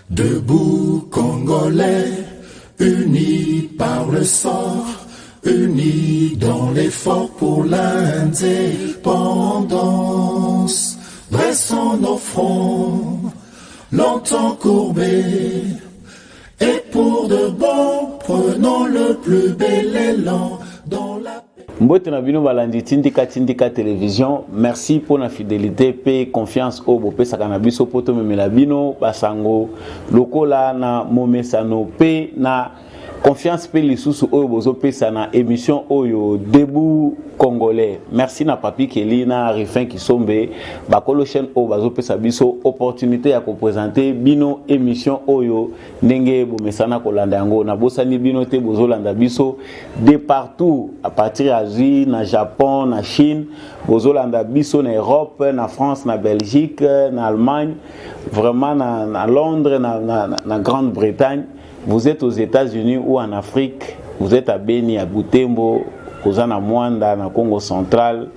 Debout Congolais, unis par le sort, unis dans l'effort pour l'indépendance. Dressons nos fronts, longtemps courbés, et pour de bon, prenons le plus bel élan dans la Mbote na bino balandi Tindika Tindika Television. Merci pour la fidélité pe confiance oyo bopesaka na biso po tomemela bino basango lokola na momesano, pe na confiance pe lisusu oyo bozopesa na émission oyo Debout Congolais. Merci na Papi Kelly na Rifin Kisombe, bakolo chaîne oyo bazopesa biso opportunité ya koprésenter bino émission oyo ndenge bomesana kolanda yango. Nabosani bino te, bozolanda biso de partout, à partir ya Asie, na Japon, na Chine, bozolanda biso na Europe, na France, na Belgique, na Allemagne, vraiment na Londres, na Grande-Bretagne. Vous êtes aux États-Unis ou en Afrique, vous êtes à Beni, à Butembo, oza na Mwanda, na Congo Central,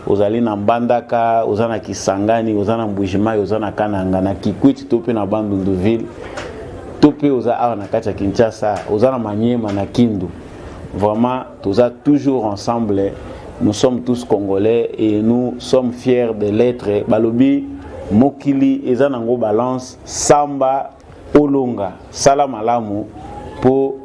ozali na Mbandaka, oza na Kisangani, oza na Mbujimayi, oza na Kananga, na Kikwit, to mpe na Bandunduville, to mpe oza awa na kati ya Kinshasa, oza na Maniema, na Kindu. Vraiment, toza toujours ensemble. Nous sommes tous Congolais et nous sommes fiers de l'être. Balobi mokili eza nango balance, samba olonga, sala malamu po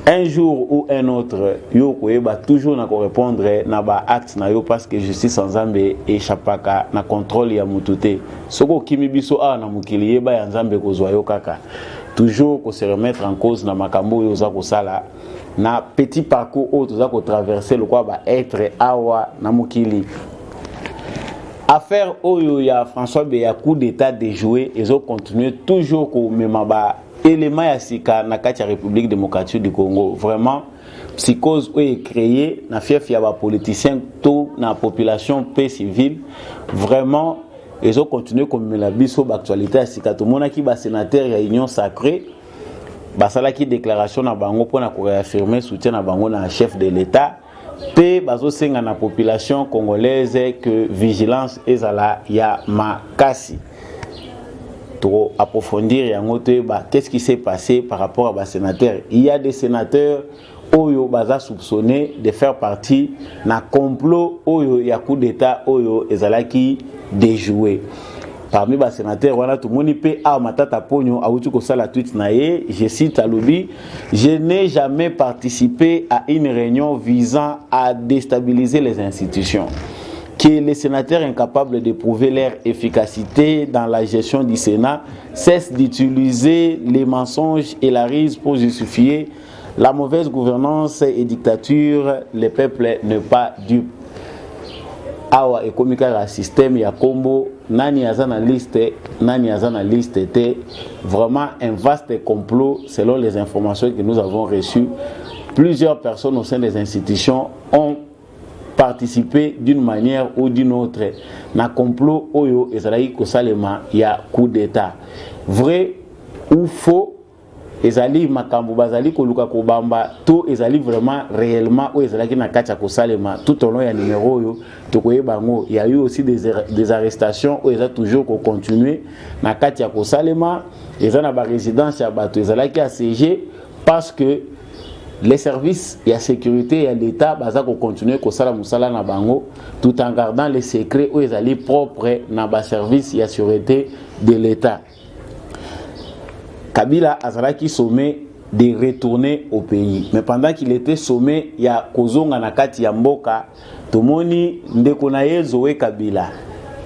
un jour ou un autre yo koyeba toujours na korépondre na baacte na yo, parce que justice ya Nzambe échappaka na contrôle ya mutu te. Soki okimi biso awa na mokili, yeba ya Nzambe kozwa yo kaka. Toujours kose remettre en cause na makambo oyo oza kosala na petit parcours oyo toza kotraverse lokola baêtre awa na mokili. Affaire oyo ya François Beya, coup d'état déjoué, ezocontinue toujours komema ba élément ya sika na kati ya République démocratique du Congo. Vraiment, psychose oyo ecréé na fief ya bapoliticien to na population mpe civile, vraiment ezocontinue komemela biso baactualité ya sika. Tomonaki basénateur ya Union sacrée basalaki déclaration na bango mpona koréaffirmer soutien na bango na chef de l'État, mpe bazosenga na population congolaise que vigilance ezala ya makasi. Approfondir yango, toyeba qu'est-ce qui s'est passé par rapport à basénateur. Il y a des sénateurs oyo baza soupçonné de faire partie na complot oyo ya coup d'état oyo ezalaki déjoué. Parmi basénateur wana, tomoni mpe awa Matata Ponyo awuti kosala tweet na ye, je cite, alobi: «Je n'ai jamais participé à une réunion visant à déstabiliser les institutions. Que les sénateurs incapables de prouver leur efficacité dans la gestion du Sénat cessent d'utiliser les mensonges et la ruse pour justifier la mauvaise gouvernance et dictature. Le peuple n'est pas dupe.» Awa ekomi kaka système ya kombo, nani aza na liste, nani aza na liste te. Vraiment un vaste complot. Selon les informations que nous avons reçues, plusieurs personnes au sein des institutions ont participé d'une manière ou d'une autre na complot oyo ezalaki kosalema ya coup d'état. Vrai ou faux, ezali makambo bazali koluka kobamba to ezali vraiment réellement oyo ezalaki na kati ya kosalema? Tout au long ya numéro oyo tokoyeba yango. Ya eu aussi des arrestations oyo eza toujours kocontinue na kati ya kosalema. Eza na barésidence ya bato ezalaki assiégé parce que les services ya sécurité ya l'État baza kocontinue kosala mosala na bango tout en gardant les secrets oyo ezali propre na baservice ya sûreté de l'État. Kabila azalaki sommé de retourner au pays, mais pendant qu'il était sommé ya kozonga na kati ya mboka, tomoni ndeko na ye Zoe Kabila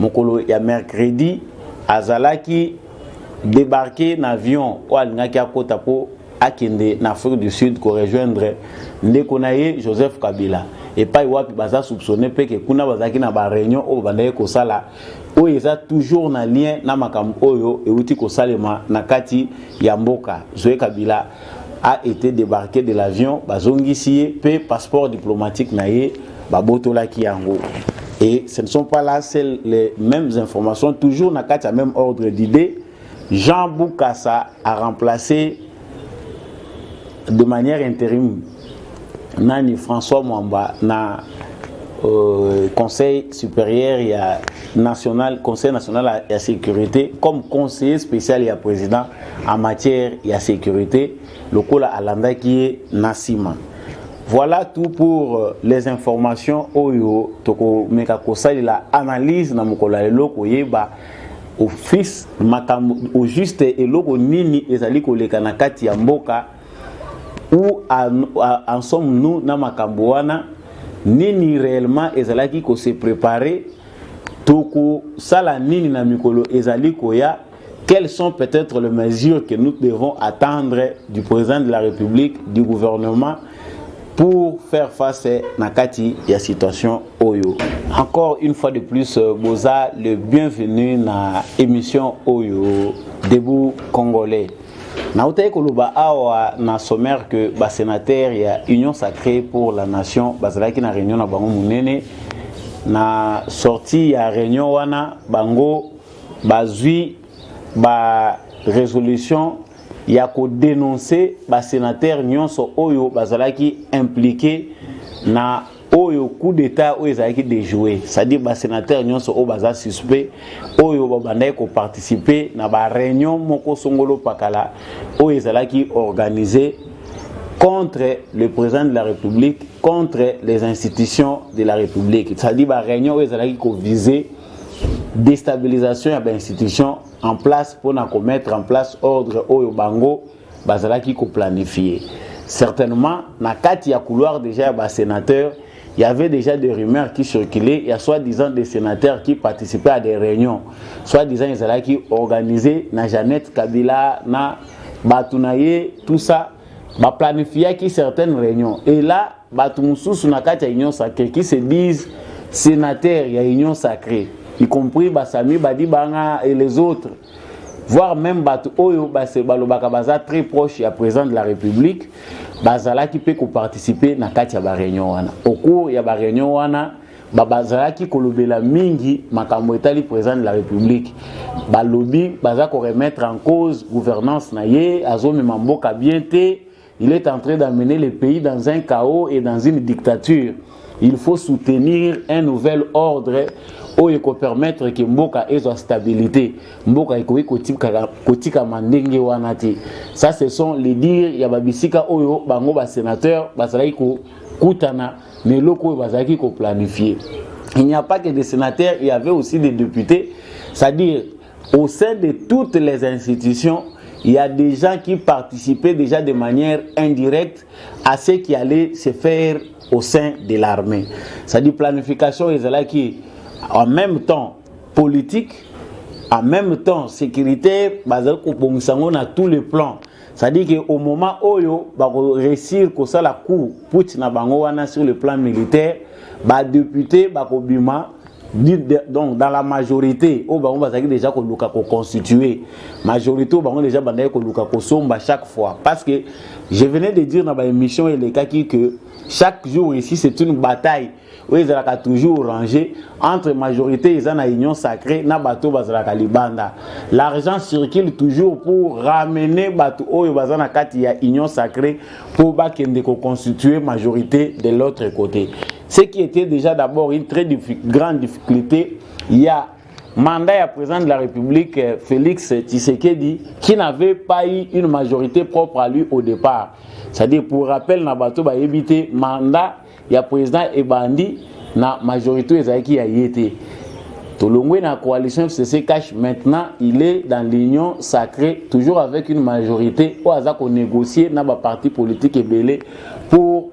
mokolo ya mercredi azalaki débarqué na avion oyo alingaki akota mpo akende na Afrique du Sud korejoindre ndeko na ye Joseph Kabila, epai wapi baza soupçonné mpe ke kuna bazalaki na baréunion oyo bandaki kosala, oyo eza toujours na lien na makambo oyo euti kosalema na kati ya mboka. Zoe Kabila a été débarqué de l'avion, bazongisi ye mpe passeport diplomatique na ye babotolaki yango. Et ce ne sont pas là seules les mêmes informations. Toujours na kati ya même ordre d'idée, Jean Bukasa a remplacé de manière intérim nani, François Mwamba, na Conseil supérieur ya national, Conseil national ya sécurité, comme conseiller spécial ya président en matière ya sécurité, lokola alandaki ye na nsima. Voilà tout pour les informations oyo tokomeka kosalela analyse na mokolo ya lelo, koyeba office makambo au juste, eloko nini ezali koleka na kati ya mboka, où en sommes-nous na makambo wana, nini réellement ezalaki kose préparer, tokosala nini na mikolo ezali koya, quelles sont peut-être les mesures que nous devons attendre du président de la République, du gouvernement, pour faire face na kati ya situation oyo. Encore une fois de plus, boza le bienvenu na émission oyo Debout Congolais. Nautaki koloba awa na sommaire que basénateur ya Union sacrée pour la nation bazalaki na réunion na bango monene. Na sortie ya réunion wana, bango bazwi barésolution ya kodénoncer basénateur nyonso oyo bazalaki impliqué na oyo coup d'état oyo ezalaki déjoué, c'est-à-dire basénateur nyonso oyo baza suspect, oyo babandaki koparticiper na baréunion moko songolo pakala oyo ezalaki organisé contre le président de la République, contre les institutions de la République, c'est-à-dire baréunion oyo ezalaki koviser déstabilisation ya bainstitution en place mpona komettre en place ordre oyo bango bazalaki koplanifier. Certainement, na kati ya couloir déjà ya basénateur, il y avait déjà des rumeurs qui circulaient. Il y a soi-disant des sénateurs qui participaient à des réunions soi-disant ezalaki organisé na Jeannette Kabila na bato na ye, tout ça. Baplanifiaki certaines réunions et là bato mosusu na kati ya Union sacrée qui se disent sénateurs ya Union sacrée, y compris basami Badibanga et les autres, voire même bato oyo balobaka baza très proche ya président de la République, bazalaki mpe koparticiper na kati ya baréunion wana. Au cours ya baréunion wana, bazalaki kolobela mingi makambo etali président de la République. Balobi baza koremettre en cause gouvernance na ye, azomema mboka bien te, il est en train d'amener le pays dans un chaos et dans une dictature, il faut soutenir un nouvel ordre oyo ekopermettre ke mboka ezwa stabilité, mboka ekoki kotikama ndenge wana te. Ça, ce sont les dires ya babisika oyo bango basénateur bazalaki kokutana na eloko oyo bazalaki koplanifier. Il n'y a pas que des sénateurs, il y avait aussi des députés, c'est-à-dire au sein de toutes les institutions, il y a des gens qui participaient déjà de manière indirecte à ce qui allait se faire au sein de l'armée. C'est-à-dire planification ezalaki en même temps politique, en même temps sécuritaire, bazali kobongisa yango na tous les plans. C'est-à-dire que au moment oyo bakoréussir kosala coup putsch na bango wana sur le plan militaire, badéputé bakobima. Donc dans la majorité oyo bango bazalaki déjà koluka koconstituer, majorité oyo bango déjà bandaki koluka kosomba chaque fois, parce que je venais de dire na baémission elekaki que chaque jour ici, c'est une bataille oyo ezalaka toujours rangé entre majorité eza na Union sacrée na bato bazalaka libanda. L'argent circule toujours pour ramener bato oyo baza na kati ya Union sacrée mpo bakende koconstituer majorité de l'autre côté, ce qui était déjà d'abord une très grande difficulté. Il y a mandat ya président de la République Félix Tshisekedi qui n'avait pas eu une majorité propre à lui au départ. C'est-à-dire, pour rappel na bato bayebi te, mandat ya président ebandi na majorité ezalaki ya ye te. Tolongwe na coalition FCC CACH, maintenant il est dans l'Union sacrée, toujours avec une majorité oyo aza konégocier na baparti politique ebele pour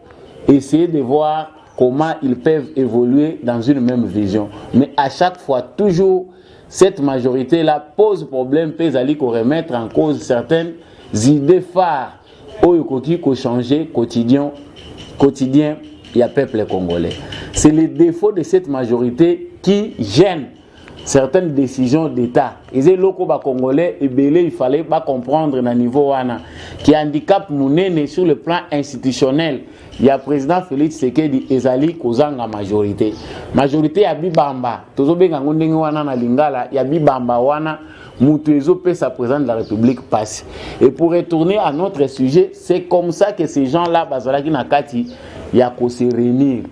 essayer de voir comment ils peuvent évoluer dans une même vision. Mais à chaque fois, toujours cette majorité là pose problème mpe ezali koremettre en cause certaines idées phares oyo ekoki kochanger quotidien ya peuple congolais. C'est le défaut de cette majorité qui gêne certaines décisions d'État. Eza eloko bacongolais ebele il fallait bacomprendre na niveau wana qui handicap monene sur le plan institutionnel ya président Félix Tshisekedi ezali kozanga majorité, majorité ya bibamba, tozobenga yango ndenge wana na lingala, ya bibamba wana mutu ezopesa président de la République passe. Et pour retourner à notre sujet, c'est comme ça que ces gens là bazalaki na kati ya kose réunir.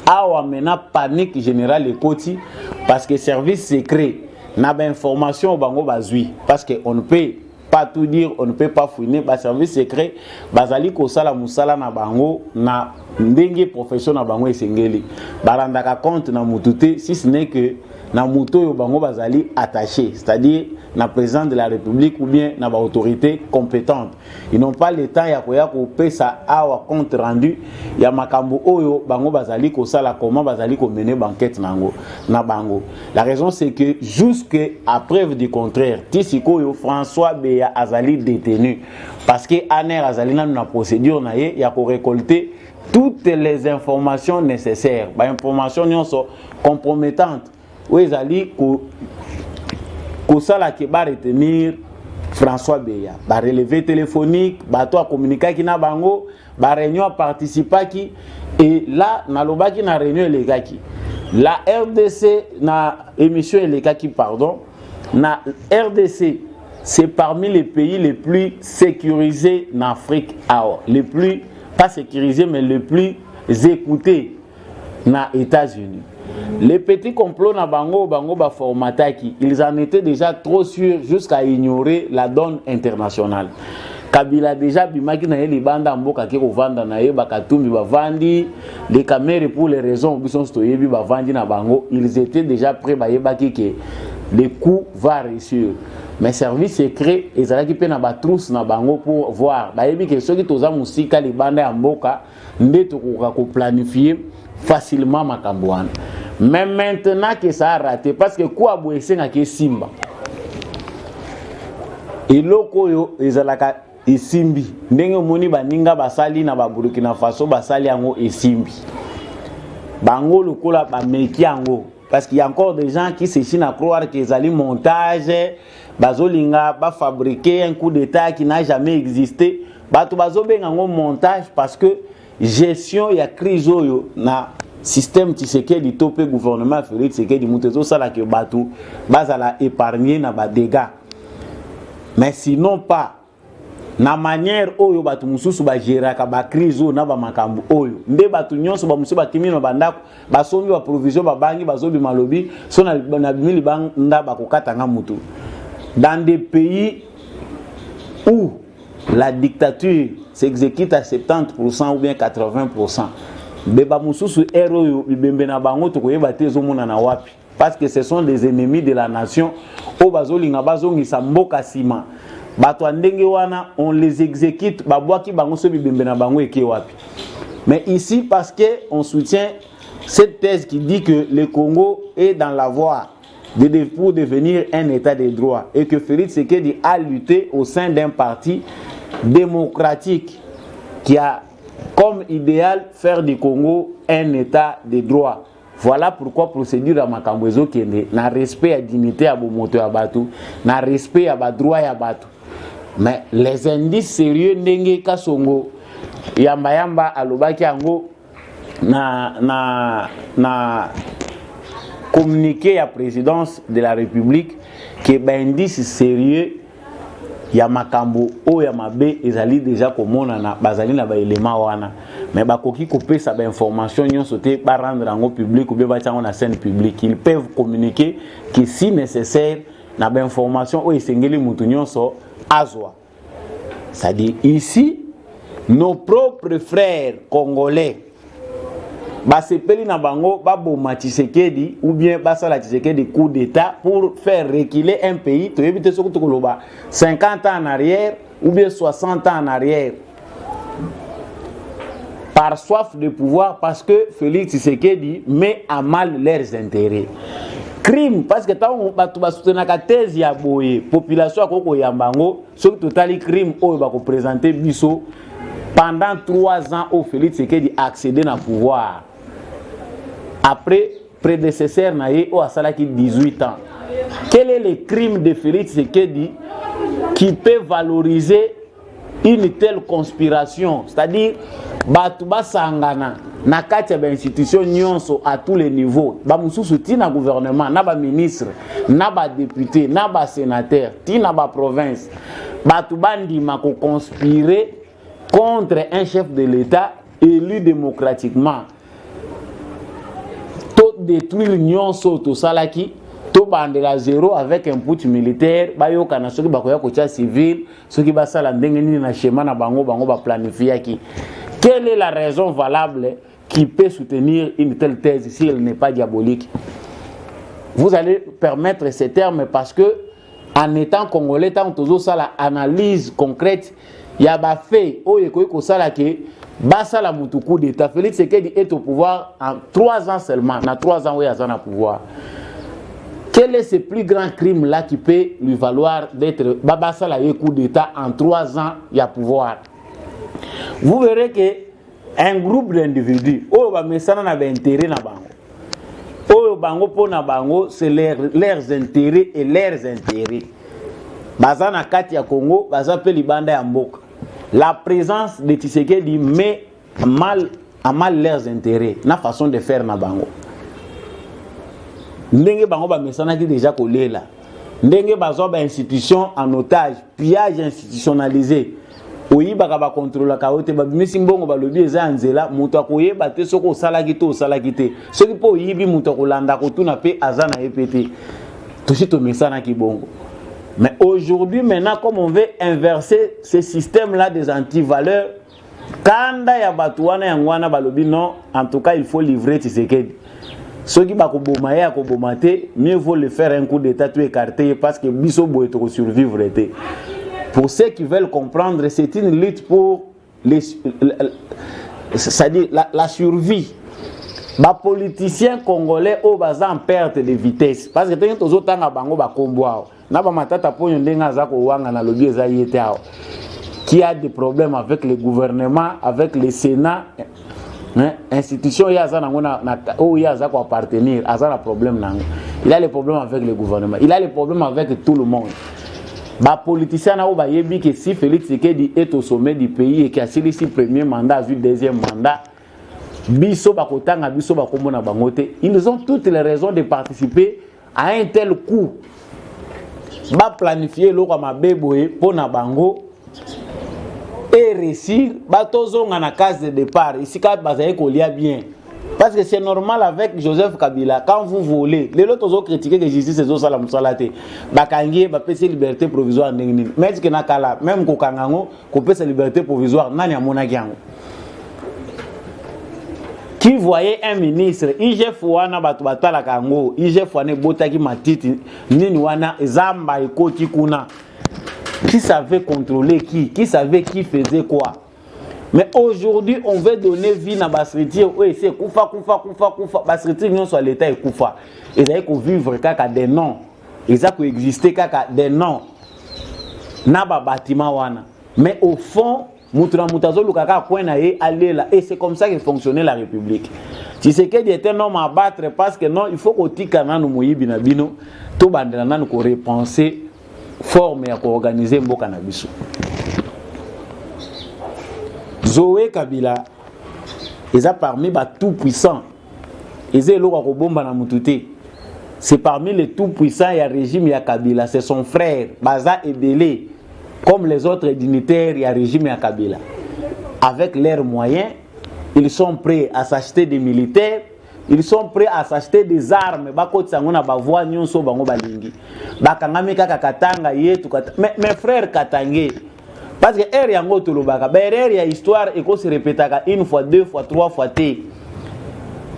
Awa maintenant panique générale ekoti parce que service secret na ba information bango bazui, parce que on ne peut pas tout dire, on ne peut pas fouiner. Ba service secret bazali kosala musala na bango na ndenge profession na bango esengeli. Balandaka compte na mutu te, si ce n'est que na mutu oyo bango bazali attaché, c'est-à-dire na président de la République ou bien na ba autorité compétente. Ils n'ont pas le temps ya koya kopesa awa compte rendu ya makambo oyo bango bazali kosala, comment bazali komener banquette nango na bango. La raison, c'est que jusque à preuve du contraire, ti sikoyo François Beya azali détenu parce que ANR azali nanu na procédure na ye ya korécolter toutes les informations nécessaires, bainformation nyonso compromettante oyo ezali kosala ke baretenir François Beya, barelevé téléphonique, bato akommunikaki na bango, baréunion aparticipaki. Et là nalobaki na réunion elekaki la RDC, na émission elekaki, pardon, na RDC, c'est parmi les pays les plus sécurisés en Afrique awa, les plus pas sécurisés mais les plus écoutés na États-Unis. Les petits complots na bango, bango baformataki, ils en étaient déjà trop sûrs jusqu'à ignorer la donne internationale. Kabila déjà bimaki na ye libanda mboka, ake kovanda na ye. Bakatumbi bavandi, les Kamerhe, pour les raisons biso nyonso toyebi, bavandi na bango. Ils étaient déjà prêts, bayebaki ke le coup va réussir. Mais service secret ezalaki mpe na batrousse na bango pour voir. Bayebi ke soki toza mosika, libanda ya mboka, nde tokoka koplanifier facilement makambo wana. Mais maintenant que ça a raté, parce que kwa boye esengaki esimba, eloko oyo ezalaka esimbi ndenge omoni baninga basali na baburkina Faso, basali yango esimbi bango lokola bameki yango, parce qu'il y a encore des gens qui s'échinent à croire que ezali montage, bazolinga bafabriquer un coup d'état qui n'a jamais existé. Bato bazobenga yango montage parce que gestion ya crise oyo na système Tshisekedi to mpe gouvernement ya Félix Tshisekedi, moto ezosalaka bato bazala épargne na badégâts. Mais sinon pas na manière oyo bato mosusu bagéraka bacrise oyo na bamakambo oyo nde bato nyonso bamosusu bakimi na bandako, basombi baprovision, babangi, bazobima, lobi so nabimi libanda bakokatanga mutu. Dans des pays où la dictature s'exécute à 70% ou bien 80%, beba mosusu ere oyo bibembe na bango tokoyeba te ezomonana wapi, parce que ce sont des ennemis de la nation oyo bazolinga bazongisa mboka nsima. Bato ya ndenge wana, on les exécute, babwaki bango, so bibembe na bango eke wapi? Mais ici, parce que on soutient cette thèse qui dit que le Congo est dans la voie pour devenir un état de droit et que Félix Tshisekedi a lutté au sein d'un parti démocratique qui a comme idéal faire du Congo un état de droit. Voilà pourquoi procédure ya makambo ezokende na respect ya dignité ya bomoto ya bato, na respect ya badroit ya bato. Mais les indices sérieux, ndenge Kasongo Yambayamba alobaki yango na communiqué ya présidence de la République, ke baindice sérieux ya makambo oyo ya mabe ezali déjà komonana. Bazali na baelema wana, mais bakoki kopesa bainformation nyonso te, barendre yango public ou bien batia yango na scène publique. Ils peuvent communiquer que si nécessaire na bainformation oyo esengeli mutu nyonso azwa. C'est-à-dire ici, nos propres frères congolais basepeli na bango baboma Tshisekedi ou bien basala Tshisekedi coup d'état pour faire reculer un pays. Toyebi te soki tokoloba 50 ans en arrière ou bien 60 ans en arrière, par soif de pouvoir, parce que Félix Tshisekedi met à mal leurs intérêts. Crime, parce que ntango bato basoutenaka thèse ya boye, population akoki koyamba yango. Soki totali crime oyo bakoprésente biso pendant 3 ans oyo Félix Tshisekedi accédé na pouvoir, après prédécesseur na ye oyo asalaki 18 ans, quel est le crime de Félix Tshisekedi qui peut valoriser une telle conspiration? C'est-à-dire bato basangana na kati ya bainstitution nyonso, à tous les niveaux, bamosusu ntina gouvernement, na baministre, na badéputé, na basénateur, ntina baprovince, bato bandima koconspirer contre un chef de l'État élu démocratiquement. Todétruire nyonso oyo tosalaki, tobandela zéro avec un putsch militaire. Bayokana soki bakoya kotia civil, soki basala ndenge nini na schéma na bango, bango baplanifiaki. Quelle est la raison valable qui peut soutenir une telle thèse si elle n'est pas diabolique? Vous allez permettre ces termes parce que, en étant Congolais, tant tozosala analyse concrète ya bafaits oyo ekoki kosala ke basala mutu coup d'État. Félix Tshisekedi est au pouvoir en 3 ans seulement. Na 3 ans oyo aza na pouvoir, quel est ce plus grand crime là qui peut lui valoir d'être babasala ye coup d'État en 3 ans ya pouvoir? Vous verrez que un groupe d'individus oyo bamesana na baintérêt na bango, oyo bango mpo na bango c'est leurs intérêts et leurs intérêts, baza na kati ya Congo, baza mpe libanda ya mboka, la présence de Tshisekedi met mal à mal leurs intérêts na façon de faire na bango, ndenge bango bamesanaki déjà kolela, ndenge bazwa bainstitution en otage, pillage institutionnalisé. Oyibaka, bakontrolaka yo te. Babimisi mbongo, balobi eza ya nzela, moto akoyeba te soki osalaki te, osalaki te. Soki mpo oyibi, moto akolanda kotuna mpe aza na ye mpe te. Tosi tomesanaki bongo. Mais aujourd'hui, maintenant, comme on veut inverser ce système là des antivaleurs, kanda ya bato wana, yango wana balobi: non, en tout cas, il faut livrer Tshisekedi. Soki bakoboma ye, akoboma te, mieux vaut le faire un coup d'État, tout écarter ye, parce que biso boye tokosurvivre te. Pour ceux qui veulent comprendre, c'est une lutte pour les, c'est-à-dire la survie. Bapoliticien congolais oyo baza en perte de vitesse, parce que ndenge tozotanga bango bakombo awa na bamatata Ponyo, ndenge aza kowanga, nalobi eza ye te awa, qui a des problèmes avec le gouvernement, avec le Sénat, hein, institution ye aza nango, oyo ye aza koappartenir, aza na problème nango. Il a les problèmes avec le gouvernement, il a les problèmes avec tout le monde. Bapoliticien na oyo bayebi ke si Félix Tshisekedi est au sommet du pays et ke asilisi premier mandat, azwi deuxième mandat, biso bakotanga biso bakombo na bango te. Ils ont toutes les raisons de participer à un tel coup. Baplanifie eloko ya mabe boye mpo na bango et réussir, batozonga na case de départ, esika bazali kolia bien. Parce que c'est normal, avec Joseph Kabila, quand vous volez, lelo tozocritiquer que justice ezosala mosala te. Bakangi ye, bapesi liberté provisoire ndenge nini? Mais est-ce na kala même kokanga yango, kopesa liberté provisoire, nani amonaki yango? Qui voyait un ministre? IGF wana, bato batalaka yango. IGF wana ebotaki matiti nini wana, zamba ekoti kuna. Qui savait contrôler qui savait qui faisait quoi? Mais aujourd'hui, on veut donner vie na bastructure oyo esi ekufa, kufa, kufa, kufa. Bastructure nyonso ya l'État ekufa, ezali kovivre kaka des noms, eza koexiste kaka des noms na babatima wana. Mais au fond, moto na moto azoluka kaka coin na ye alela. Et c'est comme ça que fonctionnait la République. Tshisekedi était un homme à battre, parce que non, il faut kotika nanu moyibi na bino, tobandela nanu korepenser forme ya koorganiser mboka na biso. Zoé Kabila eza parmi batout puissant, eza eloko ya kobomba na mutu te. C'est parmi les tout puissants ya régime ya Kabila. C'est son frère, baza ebele comme les autres dignitaires ya régime ya Kabila. Avec leurs moyens, ils sont prêts à s'acheter des militaires, ils sont prêts à s'acheter des armes, bakotisa yango na bavoi nyonso bango balingi. Bakangami kaka Katanga yetu kata. Mais, mes frères katangais, parce que erreur yango tolobaka, baerreur ya histoire ekose répétaka une fois, deux fois, trois fois te.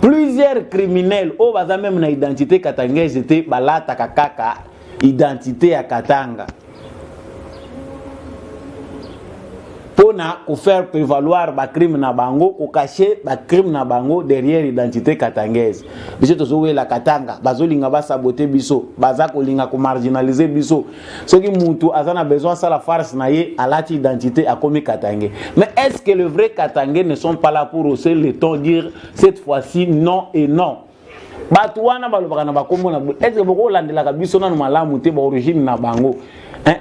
Plusieurs criminels oyo baza même na identité katangaise te, balataka kaka identité ya Katanga mpona kofaire prévaloir bacrime na bango, kocacher bacrime na bango derrière identité katangaise. Biso tozowela Katanga, bazolinga basaboter biso, baza kolinga komarginaliser biso. Soki mutu aza na besoin asala farce na ye, alati identité, akomi katangais. Mais est ce que le vrai Katangais ne sont pas là pour hausser le ton, dire cette fois-ci non et non? Bato wana balobaka na bakombo na, est ce que bokolandelaka biso nanu malamu te baorigine na bango?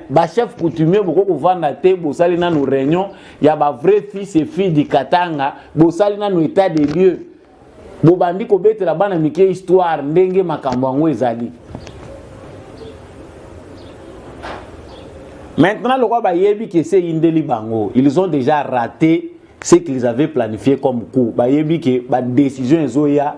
Bachef coutumier, boko kovanda te, bosali nanu réunion ya bavrai fils et fille du Katanga, bosali nanu état de lieu, bobandi kobetela bana mike histoire ndenge makambo yango ezali. Maintenant, lokwa bayebi ke se eyindeli bango, ils ont déjà raté ce qu'ils avaient planifié comme coup. Bayebi ke badécision ezoya.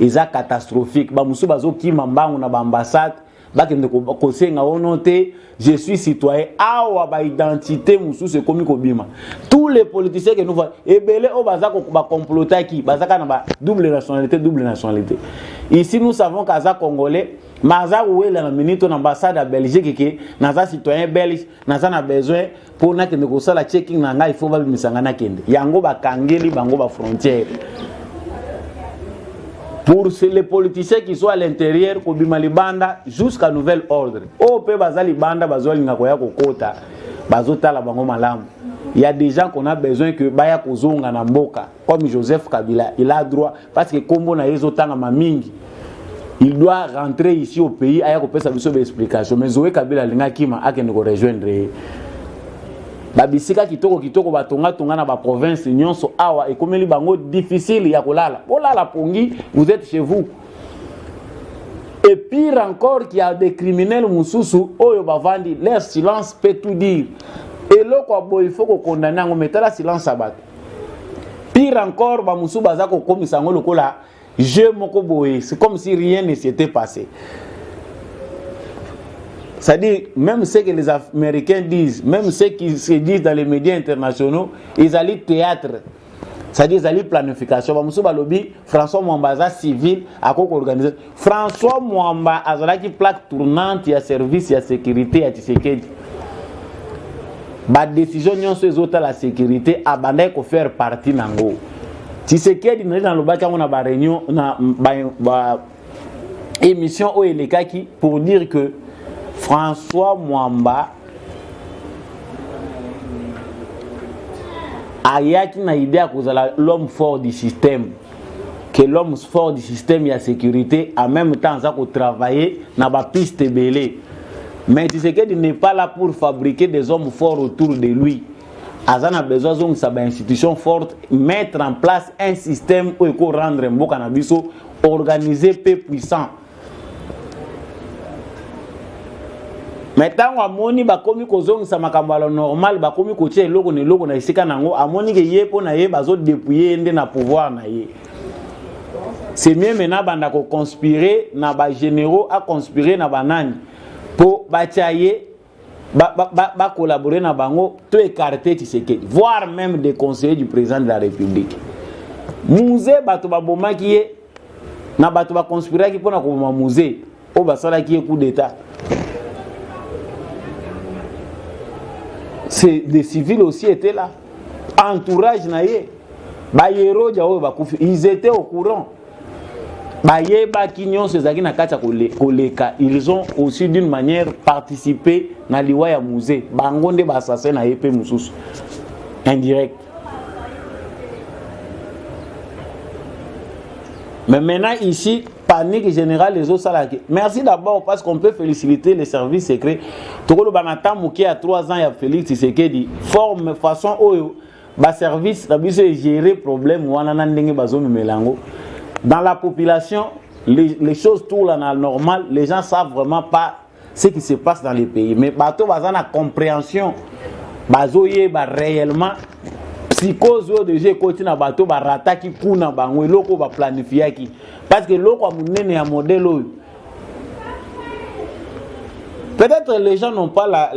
Eza catastrophique. Bamosusu bazokima mbangu na baambassade, bakende kosenga ono te, je suis citoyen. Awa baidentité mosusu ekomi kobima. Tous les politiciens que nous voyons, ebele oyo baza bacomplotaki, baza kaka na ba double nationalité, double nationalité. Ici nous savons qu'aza congolais, mais aza kowela na minute na ambassade ya Belgique ke naza citoyen belge, naza na besoin mpo nakende kosala checking na ngai, il faut babimisa ngai nakende. Yango bakangeli bango bafrontière. Pour les politiciens qui sont à l'intérieur, kobima libanda jusqu'à nouvel ordre. Oyo mpe baza libanda, bazolinga koya kokota, bazotala bango malamu. Il y a des gens qu'on a besoin que baya kozonga na mboka, comme Joseph Kabila. Il a droit parce que kombo na ye ezotangama mingi. Il doit rentrer ici au pays, aya kopesa biso baexplication. Mais Zoe Kabila alinga kima, akende korejoindre ye. Babisika kitoko kitoko batongatonga na baprovince nyonso awa ekomeli bango difficile ya kolala. Bolala pongi, vous êtes chez vous. Et pire encore, qu'il y a des criminels mosusu oyo bavandi, leur silence peut tout dire. Eloko ya boye, il faut kokondamner yango, mais tala silence ya bato. Pire encore, bamosusu baza kokomisa yango lokola jeu moko boye, c'est comme si rien ne s'était passé. C'est-à-dire, même ce que les Américains disent, même ce qui se disent dans les médias internationaux, ils allaient théâtre. C'est-à-dire, ils allaient planification. Bamosusu balobi, François Mwamba aza civil, akoki organiser. François Mwamba azalaki plaque tournante ya service ya sécurité ya Tshisekedi. Badécision nyonso ezotala sécurité, abandaki kofaire partie nango. Tshisekedi nali nalobaki yango na baréunion, na ba émission oyo elekaki, pour dire que François Mwamba ayaki na idée ya kozala l'homme fort du système, que l'homme fort du système ya sécurité, en même temps aza kotravailler na bapiste ebele. Mais Tshisekedi n'est pas là pour fabriquer des hommes forts autour de lui. Aza na besoin azongisa bainstitution forte, mettre en place un système oyo ekorendre mboka na biso organisé mpe puissant. Mais ntango amoni bakomi kozongisa makambo ya normal, bakomi kotia eloko na eloko na esika nango, amoni ke ye mpo na ye bazodépouiller ye nde na pouvoir na ye. C'est mieux maintenant banda koconspirer na bagénéraux, aconspirer na banani mpo batia ye, bacollaborer na bango to écarter Tshisekedi, voire même des conseillers du président de la République. Mzee, bato babomaki ye na bato baconspiraki mpona koboma Mzee oyo basalaki ye coup d'état. C'est des civils aussi étaient là, entourage na ye, bayeroja oyo bakufi, ils étaient au courant, bayebaki nyonso ezalaki na kati ya koleka. Ils ont aussi d'une manière participé na liwa ya Mzee. Bango nde baassassin na ye mpe mosusu indirect. Mais maintenant ici, panique générale ezosalaki. Merci d'abord, parce qu'on peut féliciter les services secrets. Tokoloba na temps moke ya 3 ans ya Félix Tshisekedi, forme façon oyo baservice na biso egérer problème wana na ndenge bazomemela yango dans la population, les choses tournent à la normale. Les gens savent vraiment pas ce qui se passe dans les pays, mais bato baza na compréhension, bazoyeba réellement psychose oyo déjà ekoti na bato barataki kuna bango eloko oyo baplanifiaki, parce que eloko ya monene ya modèle oyo, peut-être les gens n'ont pas la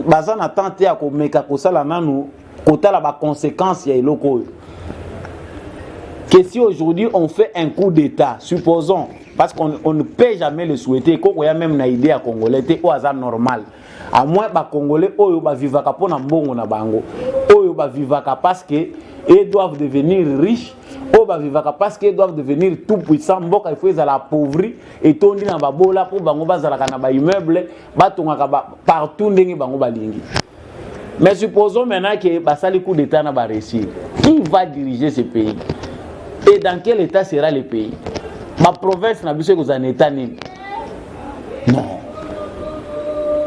baza na temps te ya komeka kosala nanu kotala baconséquence ya eloko oyo. Que si aujourd'hui on fait un coup d'état, supposons, parce qu'on on ne peut jamais le souhaiter, kokoya même na idée ya congolais te oyo aza normal, à moins bacongolais oyo bavivaka mpo na mbongo na bango, oyo bavivaka parce que ils doivent devenir riches, oyo bavivaka parce que doivent devenir tout puissant. Mboka il faut ezala appauvri, etondi na babola, mpo bango bazalaka na baimmeuble, batongaka ba, partout ndenge bango balingi. Mais supposons maintenant que basali coup d'état na baréussir, qui va diriger ce pays et dans quel état sera le pays? Baprovince na biso ekozala na état nini? Non,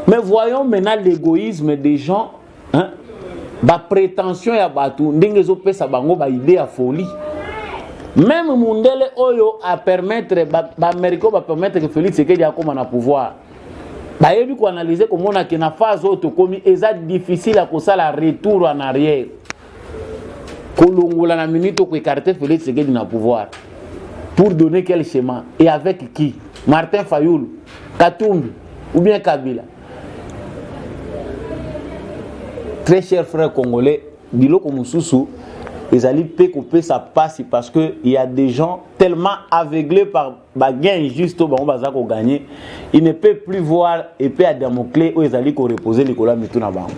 mais voyons maintenant l'égoïsme des gens, hein? Baprétention ya bato ndenge ezopesa bango baidée ya folie. Même mundele oyo apermettre, baaméricain bapermettre que Félix Tshisekedi akóma na pouvoir, bayebi koanalyser, komona ke na phase oyo tokomi, eza difficile ya kosala retour en arrière, kolongola na minute koécarter Félix Tshisekedi na pouvoir. Pour donner quel schéma Et avec qui Martin Fayoul, Katumbi ou bien Kabila Très chers frères congolais, biloko mosusu ezali mpe kopesa pasi parce que il y a des gens tellement aveuglés par bagain injuste oyo bango baza koganye il ne peut plus voir epée ya damoclé oyo ezali korepose likolo ya mitu na bango.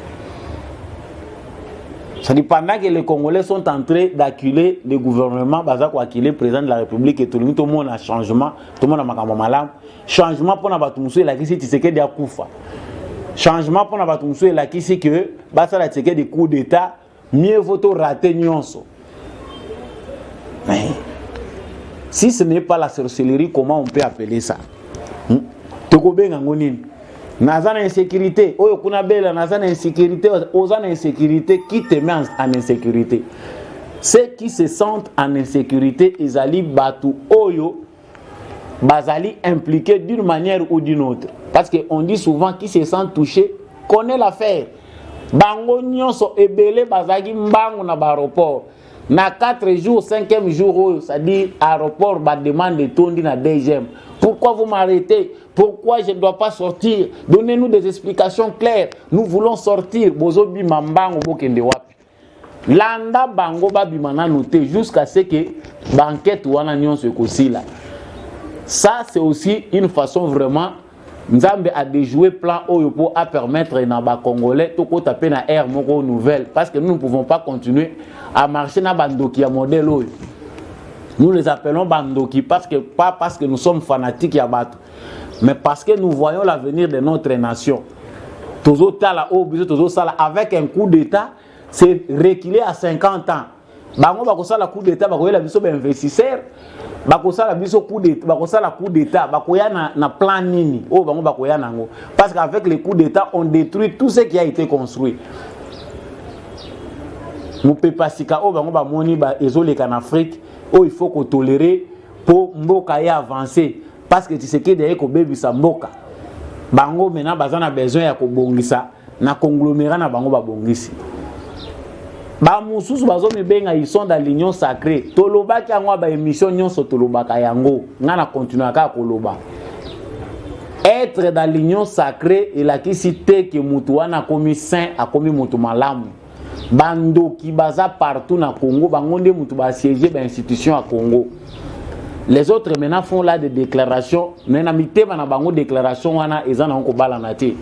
C'est-à-dire pendant que les Congolais sont en train d'acculer le gouvernement, baza ko acculer président de la République et tout le monde a changement, tout le monde a makambo malamu. Changement pona bato mosusu elakisi Tshisekedi akufa. Changement pona bato mosusu elakisi que basala Tshisekedi coup d'état, mieux vaut to rater nyonso. Mais si ce n'est pas la sorcellerie, comment on peut appeler ça? Tokobenga yango nini? Naza na insécurité oyo kuna bela, naza na insécurité, oza na insécurité. Qui te met en insécurité? Ceux qui se sentent en insécurité ezali bato oyo bazali impliqués d'une manière ou d'une autre, parce que on dit souvent, qui se sent touché connaît l'affaire. Bango nyonso ebele bazalaki mbangu na baaéroport na 4 jours, 5e jour oyo, c'est-à-dire aéroport bademande etondi na DGM: pourquoi vous m'arrêtez? Pourquoi je ne dois pas sortir? Donnez-nous des explications claires, nous voulons sortir. Bozobima mbangu, bokende wapi? Landa bango babima nanu te jusqu'à ce que baenquête wana nyonso ekosila. Ça, c'est aussi une façon vraiment Nzambe a déjoué plan oyo po a permettre na bacongolais tokota mpe na ère moko nouvelle, parce que nous ne pouvons pas continuer à marcher na bandoki ya modèle oyo. Nous les appelons bandoki parce que, pas parce que nous sommes fanatiques ya bato, mais parce que nous voyons l'avenir de notre nation. Tozotala oyo biso tozosala avec un coup d'état, c'est reculer à 50 ans. Bango bakosala coup d'état, bakoyela biso bainvestisseur, bakosala biso coup d'état, bakosala coup d'état, bakoya na plan nini oyo bango bakoya nango? Parce qu'avec le coup d'état, on détruit tout ce qui a été construit. Mopepa sika oyo bango bamoni ezoleka na Afrique oyo, il faut kotolérer mpo mboka ye avance, parce que Tshisekedi aye kobebisa mboka. Bango maintenant baza na besoin ya kobongisa na conglomérat na bango. Babongisi, bamosusu bazomibenga ils sont dans l'Union sacrée. Tolobaki yango ya baémission nyonso, tolobaka yango, ngai na continuer kaka koloba: être dans l'Union sacrée elakisi te ke motu wana akomi saint, akomi motu malamu. Bandoki baza partout na Congo, bango nde motu basiége bainstitution ya Congo. Les autres maintenant font là des déclarations, mais na mitema na bango, déclaration wana eza nango kobalana te.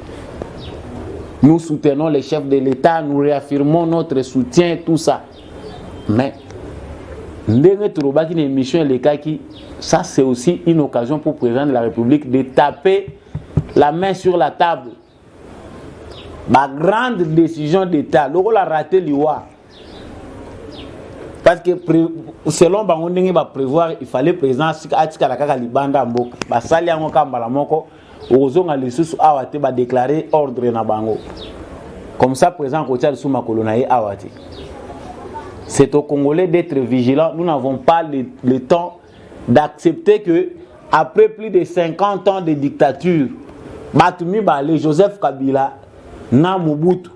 Nous soutenons les chefs de l'État, nous réaffirmons notre soutien, tout ça. Mais ndenge tolobaki na émission elekaki, ça, c'est aussi une occasion pour le président de la République de taper la main sur la table. Bagrande décision d'État lokola raté liwa, parce que selon bango ndenge baprévoir, il fallait président atikala kaka libanda ya mboka. Basali yango kaka mbala moko, okozonga lisusu awa te. Badéclare ordre na bango comme ça, président akotia lisusu makolo na ye awa te. C'est aux Congolais d'être vigilants. Nous n'avons pas le temps d'accepter que après plus de 50 ans de dictature, bato mibale, Joseph Kabila na Mobutu,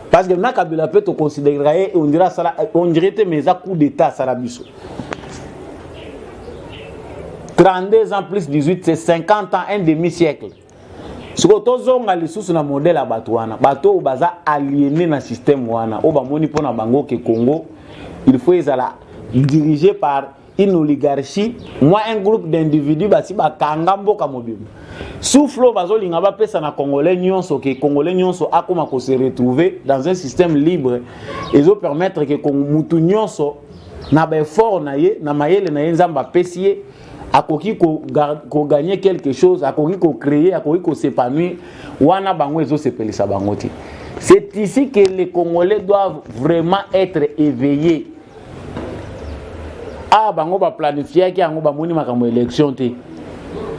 parce que na Kabila mpe toconsidérera ye, on dirait asala, on dirait te, mais eza coup d'état asala biso. 32 ans plus 18, c'est 50 ans, un demi-siècle. Sikoyo tozonga lisusu na modèle ya bato wana, bato oyo baza aliéné na système wana, oyo bamoni mpo na bango ke Congo il faut ezala dirigé par une oligarchie, moi un groupe d'individus basi bakanga mboka mobimba. Souffle oyo bazolinga bapesa na Congolais nyonso, ke Congolais nyonso akoma kose retrouver dans un système libre, ezopermettre ke mutu nyonso na baeffort na ye, na mayele na ye Nzambe apesi ye, akoki kogagner quelque chose, akoki kocréer, akoki kos'épanouir. Wana bango ezosepelisa bango te. C'est ici que les Congolais doivent vraiment être éveillés. Ah, bango baplanifiaki yango, bamoni makambo élection te,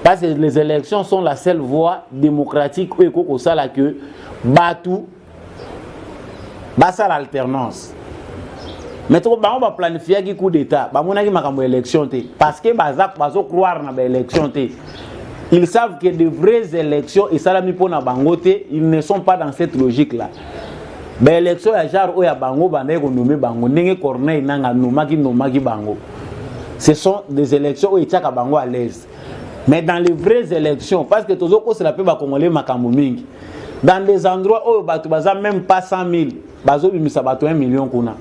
parce que les élections sont la seule voie démocratique oyo ekoki kosala ke bato basala alternance. Mais toko bango baplanifiaki coup d'état, bamonaki makambo élection te, parce que baza bazocroire na baélection te. Ils savent que de vraies élections esalami mpona bango te. Ils ne sont pas dans cette logique là. Baélection ya genre oyo ya bango bandaki konommer bango ndenge Corneille Nanga anomaki, nomaki bango. Ce sont des élections oyo etiaka bango à l'aise. Mais dans les vraies élections, parce que tozokosela mpe bacongolais makambo mingi, dans des endroits oyo bato baza même pas 100 000, bazobimisa bato 1 million kuna.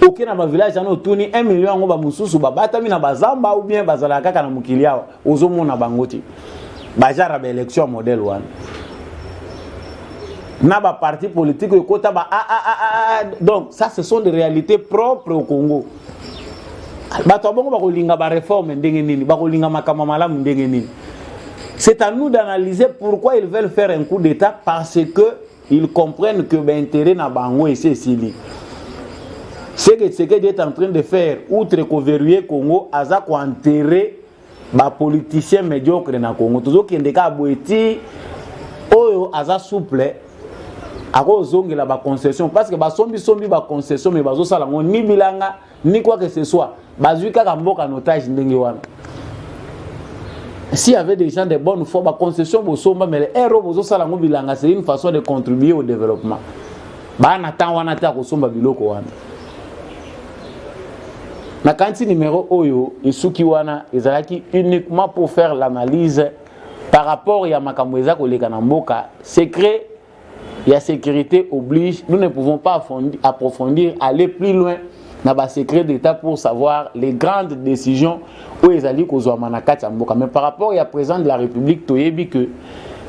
Oke na bavillage wana, otuni 1 million yango, bamosusu babatami na bazamba ou bien bazalaka kaka na mokili awa, ozomona bango te. Bajara baélection ya modèle wana na baparti politique ekota ba a, a, a, a. Donc ça, ce sont des réalités propres au Congo. Bato ya bongo bakolinga baréforme ndenge nini? Bakolinga makambo malamu ndenge nini? C'est à nous d'analyser pourquoi ils veulent faire un coup d'État: parce que ils comprennent que baintérêt na bango esi esili. Ce que Tshisekedi est en train de faire, outre koverrouiller Congo, aza koenterrer bapoliticien médiocre na Congo. Tozokende kaka boye ti oyo aza souple akozongela baconcession, parce que basombisombi baconcession, mais bazosala yango ni bilanga ni quoi que ce soit, bazwi kaka mboka en otage ndenge wana. S'il y avait des gens de bonne foi, baconcession bosomba, mais ero bozosala yango bilanga, c'est une façon de contribuer au développement. Baa na temps wana te akosomba biloko wana. Nakanisi numéro oyo esuki wana ezalaki uniquement pour faire l'analyse par rapport ya makambo eza koleka na mboka. Secret ya sécurité oblige, nous ne pouvons pas approfondir, aller plus loin na basecret d'État pour savoir les grandes décisions oyo ezali kozwama na kati ya mboka. Mais par rapport ya président de la République, toyebi que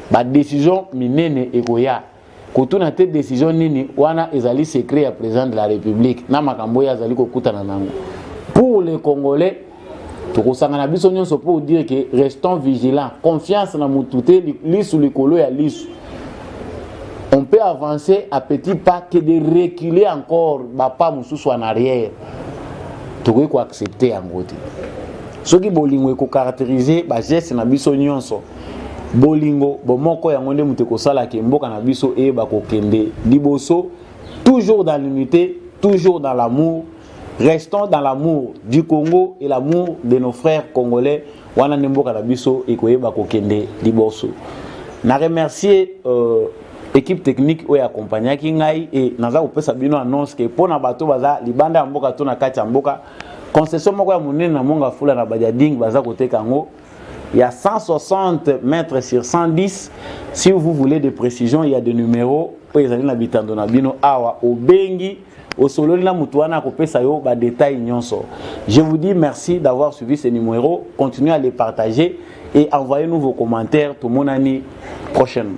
badécision minene ekoya. Kotuna te décision nini wana, ezali secret ya président de la République na makambo oyo azali kokutana nango. Pour les Congolais, tokosangana biso nyonso pour dire que restons vigilants, confiance na mutu te, lisu likolo ya lisu. On peut avancer à petits pas que de reculer encore bapa mosusu en arrière. Tokoki koaccepte yango te. Soki bolingo ekocaractérise bageste na biso nyonso, bolingo, bomoko, yango nde moto ekosalaka mboka na biso eyeba kokende liboso. Toujours dans l'unité, toujours dans l'amour. Restons dans l'amour du Congo et l'amour de nos frères congolais. Wana nde mboka na biso ekoyeba kokende liboso. Na remercier équipe technique oyo accompagnaki ngai e naza kopesa bino annonce ke mpo na bato baza libanda ya mboka to na kati ya mboka, concession moko ya monene na Mont Ngafula na Badiading, baza koteka yango ya 160 mètres sur 110. Si vous voulez des précisions, il y a des numéros oyo ezali na bitando na bino awa. Obengi, osololi na motu wana, akopesa yo badetail nyonso. Je vous dis merci d'avoir suivi ce numéro. Continuez à les partager et envoyez-nous vos commentaires. Tomonani prochainement.